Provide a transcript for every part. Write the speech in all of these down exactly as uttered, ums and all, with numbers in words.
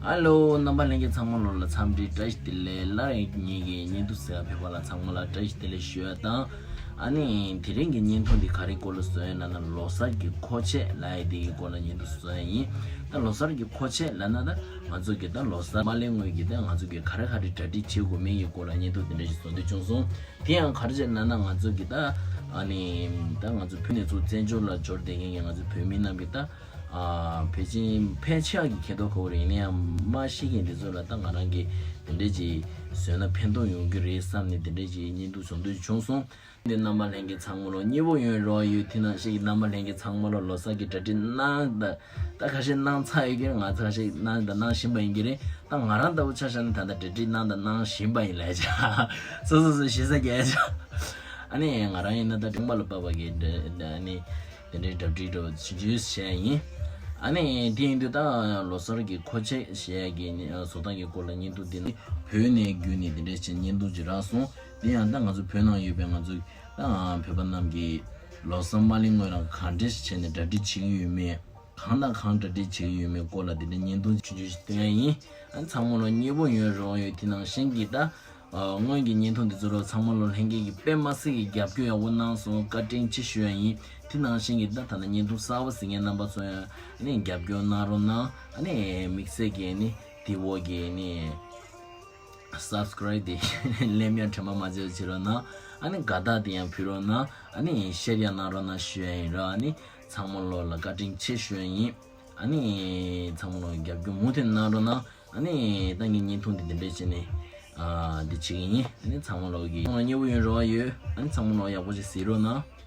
ཨ་ལོ། རྣམ་པ་ལྷན་རྒྱས་ཚང་མ་ལོ་ལ་འཚམས་འདྲི་བཀྲ་ཤིས་བདེ་ལེགས། སླར་ཡང་ངེད་ཀྱི་བརྙན་ཐུང་གཟིགས་ཡག་ཕེབས་པ་ལ་ཚང་མ་ལ་བཀྲ་ཤིས་བདེ་ལེགས་ཞུ་ཡ་དང་། ཨ་ནི་དེ་རིང་གི་བརྙན་ཐུང་འདི་ག་རེ་སྐོར་ལ་བཟོ་ཡ་ལབ་ན། ལོ་གསར་གྱི་མཁོ་ཆས་ལབ་ཡ་དེ་གི་སྐོར་ལ་བརྙན་ཐུང་བཟོ་ཡ་ཡིན། ད་ལོ་གསར་གྱི་མཁོ་ཆས་ལབ་ན་ད་ང་ཚོ་གི་ད་ལོ་གསར་མ་སླེབས་སྔོན་གྱི་ད་ང་ཚོ་གི་ག་རེ་ག་རེ་གྲ་སྒྲིག་བྱེད་དགོས་མིན་གྱི་སྐོར་ལ་བརྙན་ཐུང་དེ་འདྲ་ཞིག་བཟོ་འདོད་བྱུང་སོང་། དེ་ཡང་ག་རེ་བྱས་ལབ་ན། ང་ཚོ་གི་ད་ཨ་ནི་ད་ང་ཚོ་བོད་ནས་ཚུར་བཙན་བྱོལ་ལ་འབྱོར་བསྡད་མཁན་གྱི་ང་ཚོ་བོད་མི་རྣམས་ཀྱི་ད་ཨ་ཕལ་ཆེར་ཕལ་ཆེ་བ་གི་མཁྱེན་རྟོགས་ཁག་པོ་རེད། ཡིན་ན་ཡང་མ་ཤེས་མཁན་དེ་ཚོ་ལ་ད་ང་རང་གིས་དེ་འདྲས་ཅིག་བཟོས་ན་ཕན་ཐོགས་ཡོང་གི་རེད་བསམ་ནས་དེ་འདྲས་ཅིག་བརྙན་ཐུང་བཟོ་འདོད་བྱུང་སོང་། འདི་རྣམ་པ་ལྷན་རྒྱས་ཚང་མ་ལོ་མཉེས་པོ་ཡོང་རོགས་ཡོད། དེ་ནང་བཞིན་གྱི་རྣམ་པ་ལྷན་རྒྱས་ཚང་མ་ལོ་ལོ་གསར་གྱི་གྲ་སྒྲིག་གནང་ད། ད་ཁ་ཤས་གནང་ཚར་ཡོད་ཀྱི་རེད། ང་ཚོ་ཁ་ཤས་གནང་དང་གནང་བཞིན་པ་ཡིན་གྱི་རེད། ད་ང་རང་ལྟ་བུ་ཆ་བཞག་ན་ད་ལྟ་གྲ་སྒྲིག་གནང་དང་གནང་བཞིན་པ་ཡིན་ལབ་བྱ། སོ་སོ་སོ་ཞེ་ས་རྒྱག་བྱ། ཨ་ནི་ང་རང་ཡིན་ན་ད་རིམ་པ་ལ་བབས་པ་གི་འདྲ་ཨ་ནི་དེ་འདྲའི་གྲ་སྒྲིག་འགྲོ་ཆུང་ཆུང་བྱས་ཡིན། ཨ་ནི་དེ་ཡིན་དུས་ད་ལོ་གསར་གྱི་མཁོ་ཆས་བྱས་ཀྱི་བཟོ་སྟངས་ཀྱི་སྐོར་ལ་བརྙན་ཐུང་འདི་ནི་བོད་ནས་བརྒྱུད་ནས་དེ་འདྲའི་བྱས་བརྙན་ཐུང་ཅིག་རག་སོང་། དེ་ཡང་ད་ང་ཚོ་བོད་ནང་ཡོད་པའི་ང་ཚོ་ད་བོད་པ་རྣམས་ཀྱིས་ལོ་གསར་མ་སླེབས་སྔོན་རང་ག་འདྲས་བྱས་ནས་གྲ་སྒྲིག་བྱེད་ཀྱི་ཡོད་མེད། གང་དང་གང་གྲ་སྒྲིག་བྱེད་ཀྱི་ཡོད་མེད་སྐོར་ལ་དེ་འདྲའི་བརྙན་ཐུང་ཆུང་ཆུང་ཞིག་སྟོན་ཡ་ཡིན། ཨ་ཚང་མ་ལོ་མཉེས་པོ་ཡོང་རོགས་ཡོད། དེ་ནང་བཞིན་གྱི་ད་སྔོན་གྱི་བརྙན་ཐུང་འདི་ཚོ་ལོ་ཚང་མ་ལོ་ལྷན་རྒྱས་ཀྱི་དཔེ་མ་སྲིད་ཀྱི་རྒྱབ་སྐྱོར་ཡག་པོ་གནང་སོང་། བཀའ་དྲིན་ཆེ་ཞུ་ཡ་ཡིན། དེ་ནང་བཞིན་གྱི་ད་ད་ལྟ་བརྙན་ཐུང་གསར་པ་གཟིགས་མཁན་རྣམ་པ་ཚོ་ཡང་ཨ་ནི་རྒྱབ་སྐྱོར་གནང་རོགས་གནང་། ཨ་ནི་དམིགས་བསལ་གྱི་ནི་དེ་འོག་གི་ནི་སབ་སི་ཀ་རའིབ་དེ་ལེམ་ཡ་དྲན་པ་མ་བརྗེད་པ་བྱེད་རོགས་གནང་། ཨ་ནི་དགའ་རྟགས་དེ་ཡང་ཕུལ་རོགས་གནང་། ཨ་ནི་ཤེར་ཡང་གནང་རོགས་གནང་ཞུ་ཡ་ཡིན་ར། ཨ་ནི་ཚང་མ་ལོ་ལ་བཀའ་དྲིན་ཆེ་ཞུ་ཡ་ཡིན། ཨ་ནི་ཚང་མ་ལོ་རྒྱབ་སྐྱོར་མུ་མཐུད་གནང་རོགས་གནང་། ཨ་ནི་ད་ངའི་བརྙན་ཐུང་འདི་འདི་འདྲས་བྱས་ནས་ཨ་འདི་བྱེད་ཀྱི་ཡིན། ཨ་ནི་ཚང་མ་ལོ་གི་ཚང་མ་མཉེས་པོ་ཡོང་རོགས་ཡོད། ཨ་ནི་ཚང་མ་ལོ་ཡག་པོ་ཞིག་གཟིགས་རོགས་གནང་།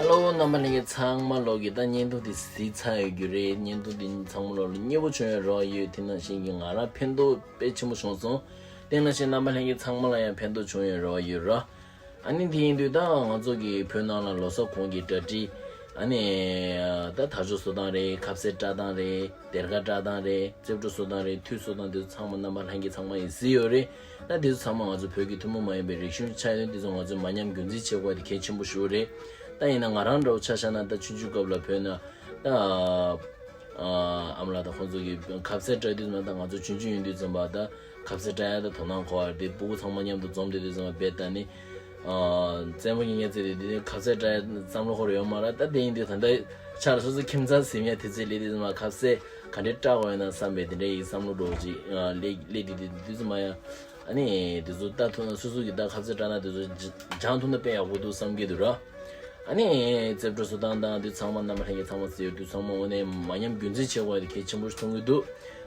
ཧེ་ལོ། རྣམ་པ་ལྷན་རྒྱས་ཚང་མ་ལོ་གི་ད་བརྙན་ཐུང་དེ་གཟིགས་ཚར་ཡོད་རྒྱུ་རེད། བརྙན་ཐུང་དེ་ཚང་མ་ལོ་ལ་མཉེས་པོ་བྱུང་ཡོད་རེ་བ་ཡོད། དེ་ནང་བཞིན་གྱི་ང་རང་ཕན་ཐོགས་དཔེ་ཆེན་པོ་བྱུང་སོང་། དེ་ནང་བཞིན་རྣམ་པ་ལྷན་རྒྱས་ཚང་མ་ལ་ཡང་ཕན་ཐོགས་བྱུང་ཡོད་རེ་བ་ཡོད་ར། ཨ་ནི་དེ་ཡིན་དུས་ད་ང་ཚོ་གི་བོད་ནང་ལ་ལོ་གསར་གོང་གི་གྲ་སྒྲིག་ཨ་ནི་ད་དར་ལྕོག་བཟོ་སྟངས་རེད། ཁ་ཟས་སྐྲ་སྟངས་རེད། སྡེར་ཁ་སྐྲ་སྟངས་རེད། རྩེ་བྲོ་བཟོ་སྟངས་རེད། ཐུད་བཟོ་སྟངས་དེ་ཚོ་ཚང་མ་རྣམ་པ་ལྷན་རྒྱས་ཚང་མ་ཡིས་གཟིགས་ཡོད་རེད། ད་དེ་ཚོ་ཚང་མ་ང་ཚོ་བོད་ཀྱི་ཐུན་མོང་མ་ཡིན་པའི་རིག་གཞུང་ཆགས་ཡོད་དུས་ང་ཚོས་མ་ཉམས་རྒྱུན་འཛིན་བྱེད་དགོས་པ་དེ་གལ་ཆེན་པོ་ཞིག་རེད། ད་ཡིན་ན་ང་རང་འདྲ་བོ་ཆ་བཞག་ན་ད་ཆུང་ཆུང་སྐབས་ལ་བོད་ན་ད་ཨ་མ་ལགས་དང་ཁོང་ཚོ་གི་ཁ་ཟས་སྐྲ་དུས་ཙམ་ད་ང་ཚོ་ཆུང་ཆུང་ཡིན་དུས་ཙམ་པ་ད་ཁ་ཟས་སྐྲ་ཡ་ད་དོ་སྣང་གོ་བ་དེ་སྤུ་གུ་ཚང་མ་མཉམ་དུ་འཛོམས་དུས་དུས་ཙམ་པ་བེད་ད་ནི་ཨ་རྩེད་མོ་གཉིས་ཀ་རྩེ་དུས་དེ་ནི་ཁ་ཟས་སྐྲ་ཡ་བསམ་བློ་འཁོར་ཡོད་མ་རེད། ད་དེ་ཡིན་དུས་ད་ལྟ་ཆ་ལ་སོ་སོ་ཁྱིམ་ཚང་ཟིན་ཡ་དེ་ཚོའི་ལས་དུས་ཙམ་པ་ཁ་ཟས་ག་འདྲས་སྐྲ་དགོས་ཡོད་ན་བསམ་པའི་དེ་འདྲས་ཡི་བསམ་བློ་འགྲོ་ཅིག་ལས་ལས་དེ་དེ་དུས་ཙམ་པ་ཡ། ཨ་ནི་དེ་ཚོ་ལྟ་ཐུབ་ན་སོ་སོ་གི་ད་ཁ་ཟས་སྐྲ་ན་དེ་ཚོ་སྦྱང་ཐུབ་ན་དཔེ་ཡག་པོ་འདུག་བསམ་གྱི་འདུག་ར། ཨ་ནི་རྩེ་བྲོ་བཟོ་སྟངས་དང་དེ་ཚང་མ་རྣམ་པ་ལྷན་རྒྱས་ཚང་མ་གཟིགས་ཡོད་དུས་ཚང་མ་འོ་ནས་མ་ཉམས་རྒྱུན་འཛིན་བྱེད་དགོས་ཡ་དེ་གལ་ཆེན་པོ་ཞིག་མཐོང་གི་འདུག་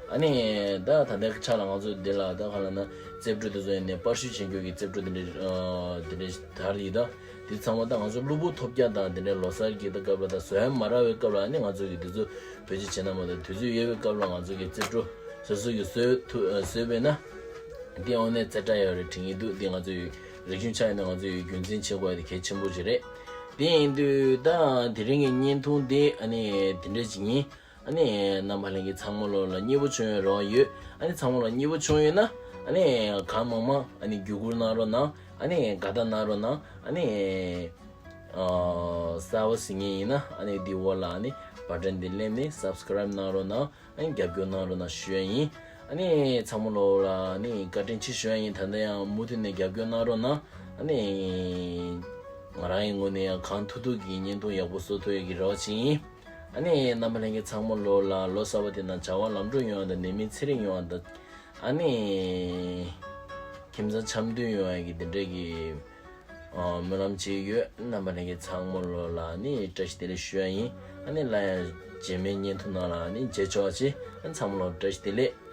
ཨ་ནི་ད་ད་ལྟའི་ཆ་ལ་ང་ཚོ་འདི་ལ་ད་ག་ལ་ན་རྩེ་བྲོ་དེ་ཚོ་ཡིན་ནས་པར་བཤུས་བྱེད་མཁན་གྱི་རྩེ་བྲོ་དེ་འདྲ་དེ་འདྲ་དར་ཡིན་ད། དེ་ཚང་མ་ད་ང་ཚོ་གློ་བུར་ཐོལ་རྒྱག་དང་དེ་འདྲའི་ལོ་གསར་གྱི་ད་སྐབས་ལ་ད་བཟོ་ཡ་མ་རག་པའི་སྐབས་ལ་ཨ་ནི་ང་ཚོ་གི་དེ་ཚོ་བེད་སྤྱོད་བྱེད་ན་མ་གཏོགས་དུས་ཚོད་ཡོད་པའི་སྐབས་ལ་ང་ཚོ་གི་རྩེ་བྲོ་སོ་སོ་གི་བཟོས་ཐུབ་བཟོས་པས་ན། འདི་འོ་ནས་རྩེ་སྐྲ་ཡོད་རེད་དྲན་གྱི་འདུག་འདི་ང་ཚོའི་རིག་གཞུང་ཆགས་ཡོད་ན་ང་ཚོས་རྒྱུན་འཛིན་བྱེད་དགོས་ཡ་དེ་གལ་ཆེན་པོ་ཞིག་རེད། དེ་ཡིན་དུས་ད་དེ་རིང་གི་བརྙན་ཐུང་འདི་ཨ་ནི་དེ་འདྲ་ཅིག་ཡིན། ཨ་ནི་རྣམ་པ་ལྷན་རྒྱས་ཚང་མ་ལོ་ལ་མཉེས་པོ་བྱུང་ཡོད་རེ་བ་ཡོད། ཨ་ནི་ཚང་མ་ལོ་མཉེས་པོ་བྱུང་ཡོད་ན་ཨ་ནི་གང་མང་མང་ཨ་ནི་བརྒྱུད་བསྐུར་གནང་རོགས་གནང་། ཨ་ནི་དགའ་རྟགས་གནང་རོགས་གནང་། ཨ་ནི་ཨ་གསར་པ་གཟིགས་མཁན་ཡིན་ན་ཨ་ནི་འདི་འོག་ལ་ཨ་ནི་བ་ཊན་འདི་གླེམ་ནས་སབ་སི་ཀ་རའིབ་གནང་རོགས་གནང་། ཨ་ནི་རྒྱབ་སྐྱོར་གནང་རོགས་གནང་ཞུ་ཡ་ཡིན། ཨ་ནི་ཚང་མ་ལོ་ལ་ཨ་ནི་བཀའ་དྲིན་ཆེ་ཞུ་ཡ་ཡིན། ད་ལྟ་ཡང་མུ་མཐུད་ནས་རྒྱབ་སྐྱོར་གནང་རོགས་གནང་། ཨ་ནི་ང་རང་ཡི་ངོས་ནས་ཡང་གང་ཐུབ་ཐུབ་ཀྱིས་བརྙན་ཐུང་ཡག་པོ་བཟོ་ཐུབ་ཡ་གི་རེ་བ་བྱེད་ཡིན། ཨ་ནི་རྣམ་པ་ལྷན་རྒྱས་ཚང་མ་ལོ་ལ་ལོ་གསར་པ་དེ་ནང་བྱ་བ་ལམ་འགྲོ་ཡོང་བ་དང་ནད་མེད་ཚེ་རིང་ཡོང་བ་དང་། ཨ་ནི་ཁྱིམ་ཚང་འཆམ་མཐུན་ཡོང་བ་གི་དེ་འདྲ་གི་ཨ་སྨོན་ལམ་བྱེད་ཡོད། རྣམ་པ་ལྷན་རྒྱས་ཚང་མ་ལོ་ལ་ནི་བཀྲ་ཤིས་བདེ་ལེགས་ཞུ་ཡ་ཡིན། ཨ་ནི་སླར་ཡང་རྗེས་མའི་བརྙན་ཐུང་ནང་ལ་ནི་མཇལ་ཆོག་ཅིག་ཨ་ནི་ཚང་མ་ལོ་བཀྲ་ཤིས་བདེ་ལེགས།